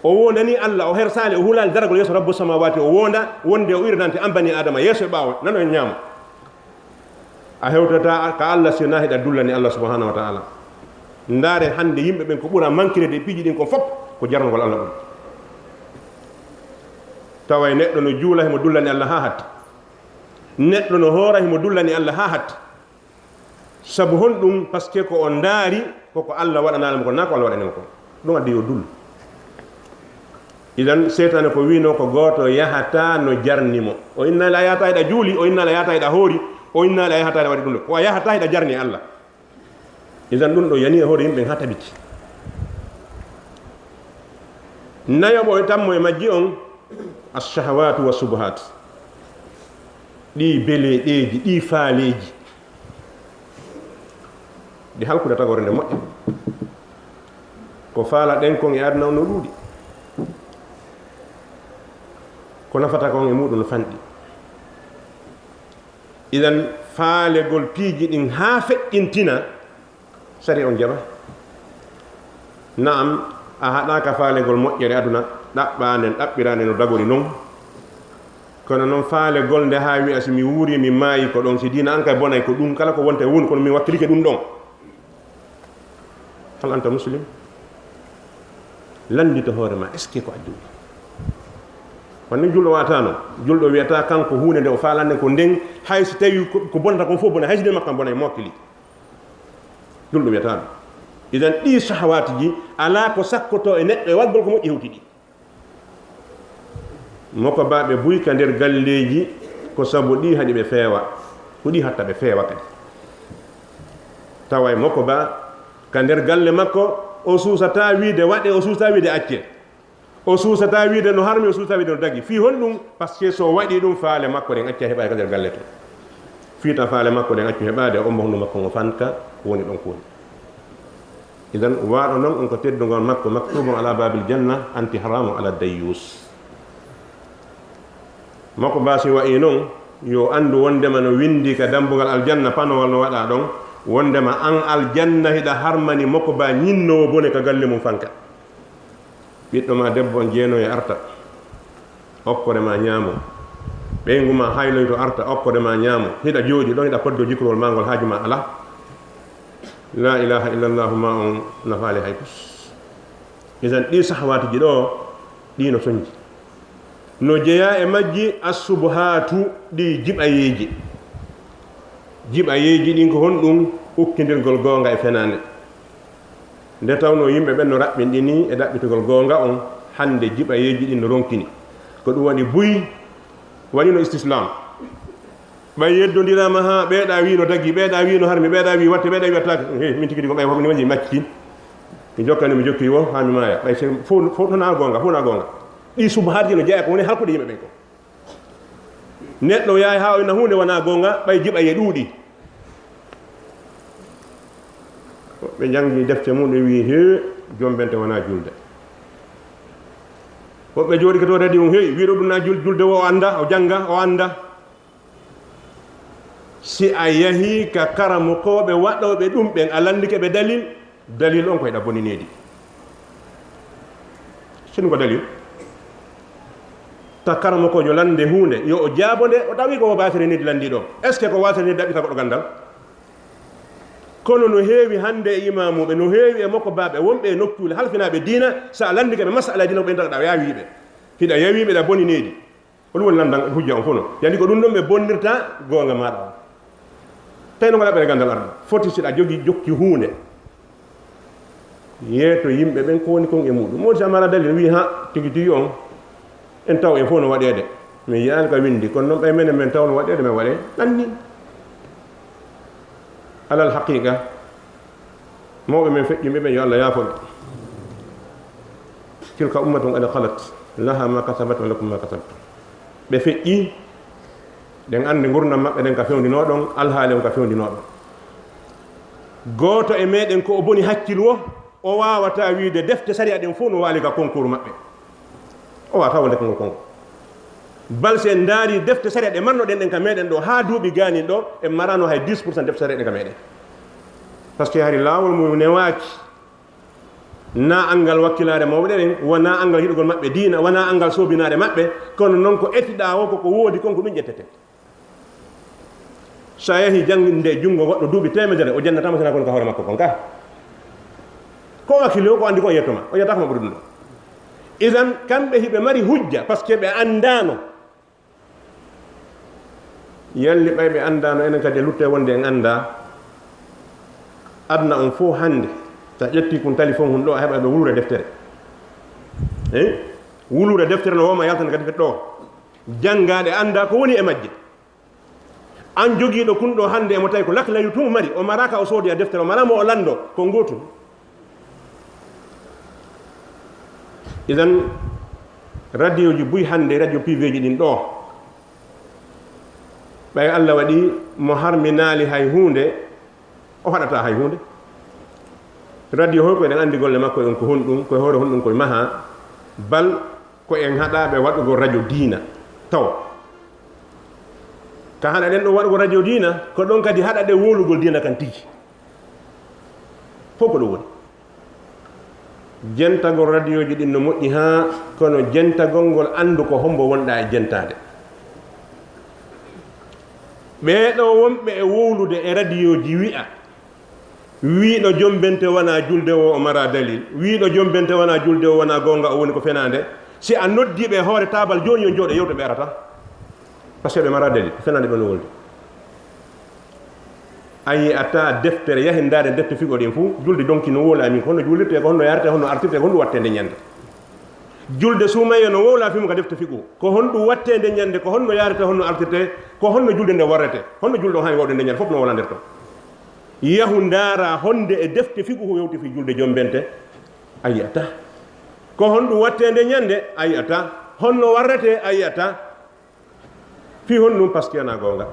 O wondani Allah, o hersaali, o hulaali daragol yeeso Rabbu samawati, o wonda wonde o irinante an bani Adama yeeso e ɓaawo, nano e ñaamo. A hewtata ka Allah si na hiɗa dullani Allah subhanahu wa ta'ala. Ndaare hannde yimɓe ɓen ko ɓura mankirede e piiji ɗin kon fof ko jarnugol Allah ɓuri. Taway neɗɗo no juula himo dullani Allah haa hatti. Neɗɗo no hoora himo dullani Allah haa hatti. Sabu honɗum? Parce que ko o ndaari koko Allah waɗanaali mo kon, naa ko Allah waɗani mo kon. Ɗum addi yo dul. Idan seytaane ko wiino ko gooto yahata no jarni mo. O innaali a yahata hiɗa juuli, o innaali a yahata hiɗa hoori, o innaali a yahata hiɗa waɗi ɗum ɗo. Ko a yahata hiɗa jarni Allah. Idan ɗum ɗo yani e hoore yimɓe haa tabiti. Nayoɓo e tammo e majji on, ash-shahawatu wa shubuhat. Ɗi beleɗeeji, ɗi faaleeji. Ɗi halkude tagore nde moƴƴa. Ko faalaɗen kon e aduna on no ɗuuɗi. Ko nafata kon e muɗum no fanɗi. Idan faalegol piiji ɗin haa feƴƴintina, sari on jaɓa. Na'am, a haɗaaka faalegol moƴƴere aduna, ɗaɓɓaande, ɗaɓɓiraande no dagori non. Kono non faalegol nde haa wi'a si mi wuuri, mi maayi ko ɗon, si diina an kay bonay ko ɗum, kala ko wonta e woni, kono mi wakkilike ɗum ɗon. Hal anta muslim? Lanndito hoore ma, est-ce que ko a juulɗo? Kono ni juulɗo wataano, juulɗo wiyata kanko huunde nde o faalande ko nden, hay si tawi ko, ko bonata kon fof bona, hay si nde makko am bona e mokkili. Juulɗo wiyata ɗum. Idan ɗi shahawaati ji, alaa ko sakkoto e neɗɗo e waɗgol ko moƴƴi hewti ɗi. Moko baaɓe buy ka nder galleeji, ko sabu ɗi haɗi ɓe feewa, ko ɗi hatta ɓe feewa kadi. Tawa e moko ba ka nder galle makko, o suusata wiide waɗe, o suusata wiide acce. O suusata wiide no harmi, o suusata wiide no dagi. Fii honɗum? Parce que so waɗi ɗum, faale makko ɗen acca heɓa ka nder galle to. Fii ta faale makko ɗen accu heɓaade, o mbo hondu makko ngo fanka, woni ɗon ko woni. Idan, waaɗo non on ko teddugol makko, maktubun ala babil janna, anti haramun ala dayyus. Moko ba si wa'i non, yo anndu wondema no windi ka dambugal aljanna, panowal no waɗa ɗon, wondema an aljanna hiɗa harmani moko ba ñinnowo bone ka galle mum fanka. Ɓiɗɗo ma debbo on jeenoyo arta, okkore ma ñaamo. Ɓeyngu ma hayloyto arta, okkore ma ñaamo. Hiɗa jooɗi ɗon, hiɗa poddo jikrol ma ngol, haaju ma alaa. La ilaha illallahu ma on nafaali hay kus. Idan ɗi sahwaati ji ɗo, ɗi no sonji. No jeyaa e majji assubuhaatu, ɗi jiɓayeeji. Jiɓayeeji ɗin ko honɗum? Ukkindirgol goonga e fenaande. Nde tawnoo yimɓe ɓen no raɓɓinɗini e ɗaɓɓitugol goonga on, hannde jiɓayeeji ɗin no ronkini. Ko ɗum waɗi buy, waɗino istislam. Ɓay yeddondiraama haa ɓeeɗa wii no dagi, ɓeeɗa wii no harmi, ɓeeɗa wii watte, ɓeeɗa wii wattaake. He, min tigi ɗi ko ɓay hoto mi waɗi macci kin. Mi jokkani, mi jokki wo, haa mi maaya. Ɓay se fof, fof to na goonga, fof na goonga. Ɗi subhaaji no jeyaa ko woni halkude yimɓe ɓen ko. Neɗɗo yahay haa o ina huunde wonaa goonga, ɓay jiɓa e ɗuuɗi. Woɓɓe njanngi defte mum, ɓe wi'i, "Hee, jombente wonaa julde." Woɓɓe jooɗike to radio, "Hey, wi'uɗo ɗum na jul-, julde wo o annda, o jannga, o annda." Si a yahi ka karamokooɓe waɗooɓe ɗum ɓen, a lanndike ɓe dalil, dalil on ko hiɗa boni needi. Sinu ko dalil? Ta karamokoojo lannde huunde, yo o jaabo nde, o tawi ko wasere needi lanndiiɗo. Est-ce que ko wasere needi ɗaɓɓita goɗɗo ganndal? Kono no heewi hannde e imaamuɓe, no heewi e mokobaaɓe, wonɓe e nokkuule halfinaaɓe diina, so a lanndike ɓe masala diina, ko ɓen tan ɗa yaawi ɓe. Hiɗa yaawi ɓe, ɗa boni needi. Ko ɗum woni lanndan hujja on fof no. Yandi ko ɗum ɗon ɓe bonnirta goonga maaɗa on. Tawi no ngal aɓɓere ganndal arɗo. Foti si ɗa jogi jokki huunde. Yeeto yimɓe ɓen ko woni kon e muɗum. Mo woni si a mara dalil, wi ha tigi tigi on. En taw en fof no waɗeede. Mi yiyaani ka winndi, kono noon ɓay menen men taw no waɗeede, men waɗe ɗanni. Alal haqiqa, mawɓe men feƴƴinɓe ɓen, yo Allah yaafo ɓe. Tilka ummatun qad khalat, laha ma kasabat wa lakum ma kasabtum. Ɓe feƴƴi, ɗen anndi ngurndan maɓɓe ɗen ka fewndinoo ɗon, alhaali on ka fewndinoo ɗon. Gooto e meɗen ko o boni hakkil wo, o waawata wiide defte sariya ɗen fof no waali ka concours maɓɓe. O waawata wonde konngol konngol. Bal si en ndaari defte sariya ɗe marnoɗen ɗen ka meɗen ɗo, haa duuɓi gaanin ɗo, en marano hay dix pour cent defte sariya ɗen ka meɗen. Parce que hari laawol mum newaaki. Na anngal wakkilaare mawɓe ɗen, wona anngal yiɗugol maɓɓe diina, wona anngal soobinaare maɓɓe, kono noon ko etiɗaa o, koko woodi kon, ko ɗum ƴettete. So a yahi jannginde junngo goɗɗo duuɓi teemedere, o jannataama sina kon ka hoore makko kon ka. Ko wakkili o, ko anndi ko o yetto ma, o yettaaka ma ɓuri ɗum ɗo. Idan, kamɓe hiɓe mari hujja, parce que ɓe anndaano. Yalli ɓay ɓe anndaano, enen kadi e lutte wonde en anndaa. Aduna on fof hannde, so a ƴetti kun téléphone hun ɗo, a heɓa ɓe wulure deftere. Eh? Wulure deftere no woma yaltana kadi ɗo. Janngaa ɗe, anndaa ko woni e majje. An jogiiɗo kun ɗo hannde, emo tawi ko laklayu tun mari, o maraaka o soodi a deftere, o mara mo o lanndo, ko ngootum. Idan, radioji buy hannde, radio privéji ɗin ɗo, ɓay Allah waɗi mo harminaali hay huunde, o haɗata hay huunde. Radio hoy ko eɗen anndi golle makko e on ko honɗum, ko e hoore honɗum koye maha, bal ko en haɗaaɓe waɗugol radio diina taw. Ka haɗaɗen ɗo waɗugol radio diina, ko ɗon kadi haɗaɗen wowlugol diina kan tigi. Fof ko ɗum woni. Jentagol radioji ɗin no moƴƴi haa, kono jentagol ngol anndu ko hombo wonɗaa e jentaade. Ɓee ɗo wonɓe e wowlude e radioji wi'a, wiiɗo jombente wonaa julde o, o maraa dalil. Wiiɗo jombente wonaa julde o, wonaa goonga, o woni ko fenaande. Si a noddii ɓe e hoore taabal jooni, yo jooɗo yewta, ɓe arata. Parce que ɓe maraa dalil. Fenaande ɓe no wolde. A yi'ataa deftere, yahen ndaaren defte fiqhu ɗin fuu. Julde donki no wowlaa min, ko honno juulirtee, ko honno yaartee, honno artirtee, ko honɗum wattee nde ñande. Julde suumayee no wowlaa fii mum ka defte fiqhu. Ko honɗum wattee nde ñande, ko honno yaartee, honno artirtee, ko honno julde nde warretee, honno julde o haani wawde nde ñande, fof no wowlaa nder ton. Yahu ndaara honde e defte fiqhu yewti fii julde jombente, a yi'ataa. Ko honɗum wattee nde ñande, a yi'ataa. Honno warretee, a yi'ataa. Fii honɗum? Parce que wonaa goonga.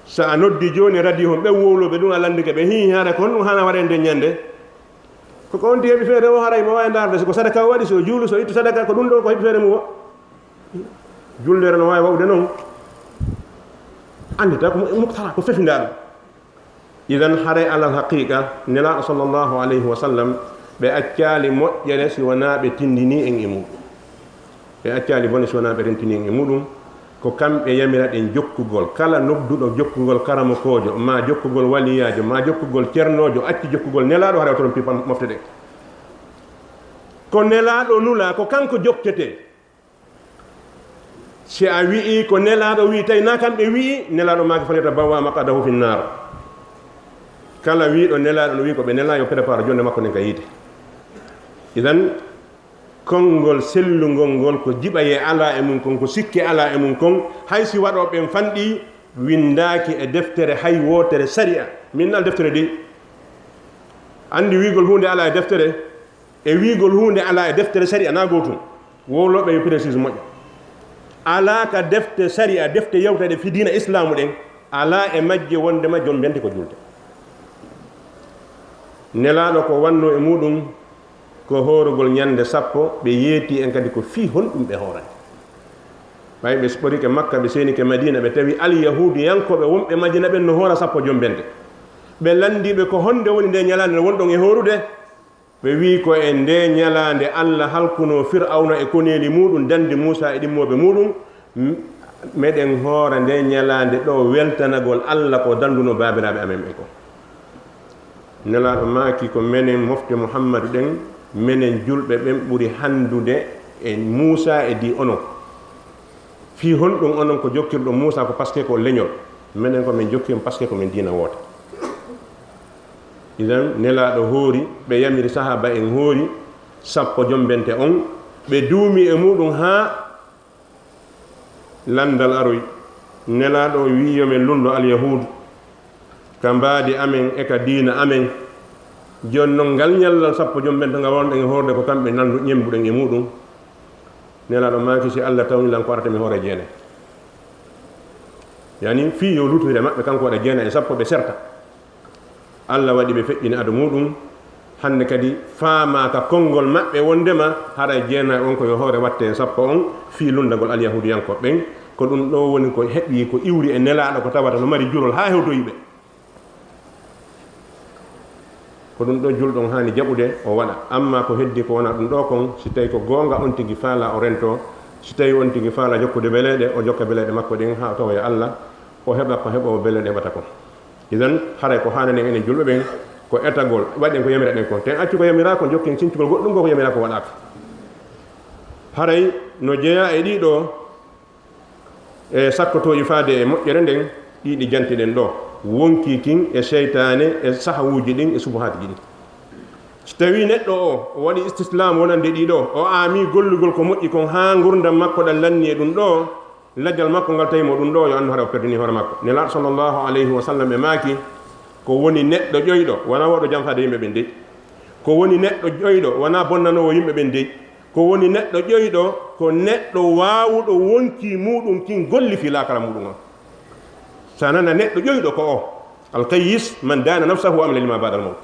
So a noddi jooni radio hon, ɓe wowlooɓe ɗum, a lanndike ɓe, hii, haray ko honɗum haana waɗee nde ñande? Ko ko on ti heɓi feere o, haray mo waawi ndaarde, so ko sadaka o waɗi, so o juulu, so o ittu sadaka, ko ɗum ɗo ko heɓi feere mum o. Juldeere no waawi wawde noon. Anndita ko mu-, muktara, ko fefindaaɗo. Idan, haray alal haqiqa, Nelaaɗo sallallahu alayhi wa sallam, ɓe accaali moƴƴere si wonaa ɓe tindinii en e muɗum. Ɓe accaali bone si wonaa ɓe rentini en e muɗum. Ko kamɓe yamiraɗen jokkugol. Kala nodduɗo jokkugol karamokoojo, maa jokkugol waliyaajo, maa jokkugol cernoojo, acci jokkugol Nelaaɗo, haray o toon pipa mofte ɗe. Ko Nelaaɗo nulaa, ko kanko jokketee. Si a wi'i ko Nelaaɗo wi'i, tawi na kamɓe wi'i, Nelaaɗo maaki, "Falyatabawwa' maq'adahu fin naar." Kala wi'iɗo Nelaaɗo no wi'i ko ɓe nelaa, yo prépare jonde makko nden ka yiite. Idan, konngol sellungol ngol ko jiɓayee alaa e mum kon, ko sikke alaa e mum kon, hay si waɗooɓe ɓen fanɗii, winndaaki e deftere hay wootere sariya. Min nal deftere dey. Anndi wi'ugol huunde alaa e deftere, e wi'ugol huunde alaa e deftere sariya na gootum. Wowlooɓe yo précise moƴƴa. Alaa ka defte sariya, defte yewteeɗe fii diina Islaamu ɗen, alaa e majje wonndema jombente ko julde. Nelaaɗo ko wanno e muuɗum ko hoorugol ñannde sappo, ɓe yeeti en kadi ko fii honɗum ɓe hoorani. Ɓay ɓe ɓorike Makka, ɓe seenike Madiina, ɓe tawi Alyahuudiyankooɓe wonɓe Madiina ɓen no hoora sappo jombente. Ɓe lanndii ɓe ko honnde woni nde ñalaande nde wonɗon e hoorude? Ɓe wi'i ko e ndee ñalaande Alla halkunoo Fir'awna e koneeli muuɗum, danndi Muusaa e ɗimmooɓe muuɗum. M-, meɗen hoora ndee ñalaande ɗoo weltanagol Alla ko danndunoo baabiraaɓe amen ɓen kon. Nelaaɗo maaki ko menen mofte Muhammadu ɗen, menen julɓe ɓen ɓuri hanndude e Muusaa e dii onon. Fii honɗum onon ko jokkirɗon Muusaa ko parce que ko leñol, menen ko men jokki on parce que ko men diina woote. Idan, Nelaaɗo hoori, ɓe yamiri sahaaba en hoori, sappo jombente on, ɓe duumi e muuɗum haa lanndal aroyi. Nelaaɗo wi'i yo men lunndo Alyahuudu ka mbaadi amen e ka diina amen. Jooni non, ngal ñallal sappo jombente ngal wonɗen e hoorde ko kamɓe nandu-, ñemmbuɗen e muuɗum. Nelaaɗo maaki, si Alla tawni lan ko arata mi hoora jeenay. Yani, fii yo lutoyre maɓɓe kanko waɗa jeenay e sappo, ɓe serta. Alla waɗi ɓe feƴƴini ado muuɗum. Hannde kadi faamaaka konngol maɓɓe wonndema haray jeenay on ko yo hoore watte e sappo on fii lunndagol Alyahuudiyankooɓe ɓen. Ko ɗum ɗoo woni ko heɓi, ko iwri e Nelaaɗo, ko tawata no mari jurol haa hewtoyi ɓe. Ko ɗum ɗoo julɗo on haani jaɓude o waɗa. Amma ko heddii ko wonaa ɗum ɗoo kon, si tawii ko goonga on tigi faalaa o rentoo, si tawii on tigi faalaa jokkude beleeɗe, o jokka beleeɗe makko ɗen haa o tawoya Alla, o heɓa ko heɓoowo beleeɗe heɓata kon. Idan, haray ko haanani en enen julɓe ɓen, ko etagol, waɗen ko yamiraa ɗen kon. Te en accu ko yamiraa kon, jokken sincugol goɗɗum goo ko yamiraa ko waɗaaka. Haray no jeyaa e ɗii ɗoo, e sakkotooji faade e moƴƴere nden, ɗii ɗi jantiɗen ɗoo. Wonkii kin e seytaane e sahawuuji ɗin e subuhaatiji ɗin. Si tawii neɗɗo o, o waɗi istislaamu wonande ɗii ɗoo, o aamii gollugol ko moƴƴi kon haa ngurndan makko ɗan lannii e ɗum ɗoo, lajal makko ngal tawi mo ɗum ɗoo, yo anndu hara o perdinii hoore makko. Nelaaɗo sallallahu alayhi wa sallam e maaki, ko woni neɗɗo ƴoyɗo, wanaa waawɗo janfaade yimɓe ɓen dey. Ko woni neɗɗo ƴoyɗo, wanaa bonnanoowo yimɓe ɓen dey. Ko woni neɗɗo ƴoyɗo, ko neɗɗo waawuɗo wonkii muuɗum kin golli fii laakara muuɗum on. Si a nana neɗɗo ƴoyɗo ko o. Al-kayyis man daana nafsahu wa amila lima ba'dal mawt.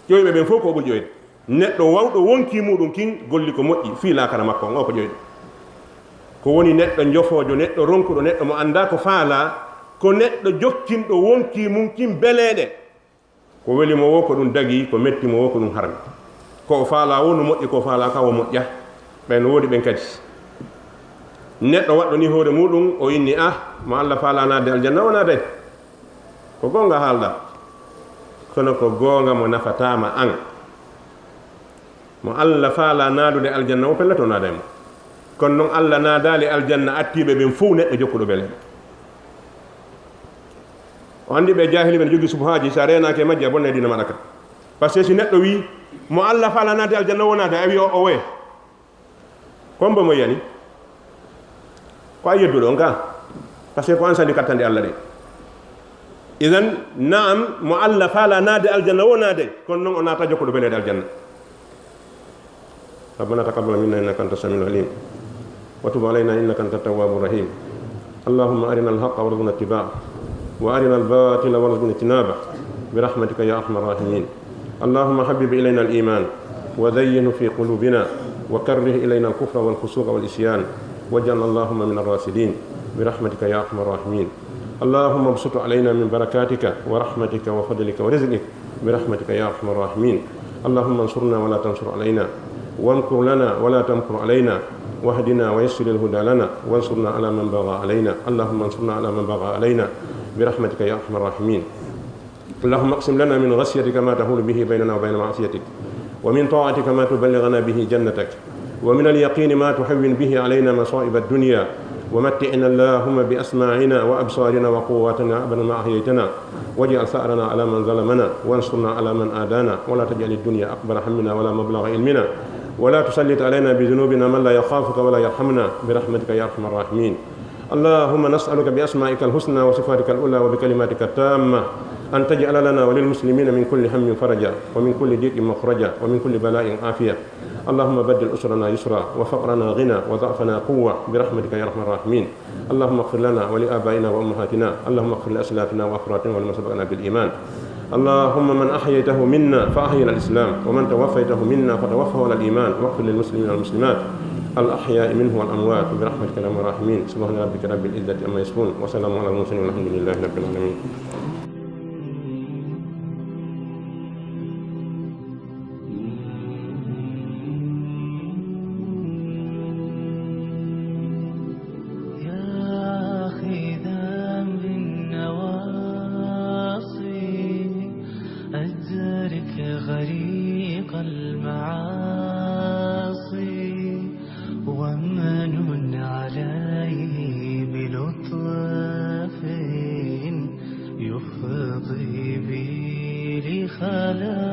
Ƴoyɓe ɓen fof ko o ɓuri ƴoyde. Neɗɗo wawɗo wonkii muuɗum kin golli ko moƴƴi fii laakara makko on, o ko ƴoyɗo. Ko woni neɗɗo njofoojo, neɗɗo ronkuɗo, neɗɗo mo anndaa ko faalaa, ko neɗɗo jokkinɗo wonkii mum kin beleeɗe. Ko weli mo woo ko ɗum dagii, ko metti mo woo ko ɗum harmi. Ko o faalaa woo no moƴƴi, ko o faalaaka woo moƴƴa. Ɓen no woodi ɓen kadi. Neɗɗo waɗɗo nii hoore muuɗum, o inni, ah, mo Alla faalaa naatde aljanna, o naaday. Ko goonga haalɗaa. Kono ko goonga mo nafataa ma an. Mo Alla faalaa naadude aljanna, o pellet o naaday mo. Kono non Alla naadaali aljanna attiiɓe ɓen fow neɗɗo jokkuɗo beleeɗe. O anndi ɓe jaahiliiɓe ne jogii subuhaaji, si a reenaaki e majji, a bonnay diina maaɗa kan. Parce que si neɗɗo wii, mo Alla faalaa naatde aljanna, o naaday, a wii o, o woye. Kombo mo yani? Ko a yedduɗo on ka? Parce que ko an sandi kattanɗe Alla ɗe. Idan, naam, mo Alla faalaa naatde aljanna, o naaday. Kono non o naata jokkuɗo beleeɗe aljanna. ربنا تقبل منا إنك أنت السميع العليم وتب علينا إنك أنت التواب الرحيم. اللهم أرنا الحق وارزقنا اتباعه وأرنا الباطل وارزقنا اجتنابه برحمتك يا أرحم الراحمين. اللهم حبب إلينا الإيمان وزينه في قلوبنا وكره إلينا الكفر والفسوق والعصيان واجعلنا اللهم من الراشدين برحمتك يا أرحم الراحمين. اللهم ابسط علينا من بركاتك ورحمتك وفضلك ورزقك برحمتك يا أرحم الراحمين. اللهم انصرنا ولا تنصر علينا، وامكر لنا ولا تمكر علينا، واهدنا ويسر الهدى لنا، وانصرنا على من بغى علينا. اللهم انصرنا على من بغى علينا برحمتك يا أرحم الراحمين. اللهم اقسم لنا من خشيتك ما تحول به بيننا وبين معصيتك، ومن طاعتك ما تبلغنا به جنتك، ومن اليقين ما تهون به علينا مصائب الدنيا، ومتعنا اللهم بأسماعنا وأبصارنا وقواتنا أبدا ما أحييتنا، واجعل ثأرنا على من ظلمنا، وانصرنا على من عادانا، ولا تجعل الدنيا أكبر همنا ولا مبلغ علمنا، ولا تسلط علينا بذنوبنا من لا يخافك ولا يرحمنا، برحمتك يا أرحم الراحمين. اللهم نسألك بأسمائك الحسنى وصفاتك العلى وبكلماتك التامة أن تجعل لنا وللمسلمين من كل هم فرجا، ومن كل ضيق مخرجا، ومن كل بلاء عافية. اللهم بدل أسرنا يسرا، وفقرنا غنى، وضعفنا قوة، برحمتك يا أرحم الراحمين. اللهم اغفر لنا ولآبائنا وأمهاتنا. اللهم اغفر لأسلافنا وأخواتنا ولمن سبقنا بالإيمان. اللهم من أحييته منا فأحي على الإسلام، ومن توفيته منا فتوفه على الإيمان، واغفر للمسلمين والمسلمات الأحياء منهم والأموات برحمتك يا أرحم الراحمين. سبحان ربك رب العزة عما يصفون، وسلام على المرسلين، والحمد لله رب العالمين. يا أخي ذنب النواصي، أدرك غريق المعاصي، ومن عليه بلطف يفضي بي لخلاص.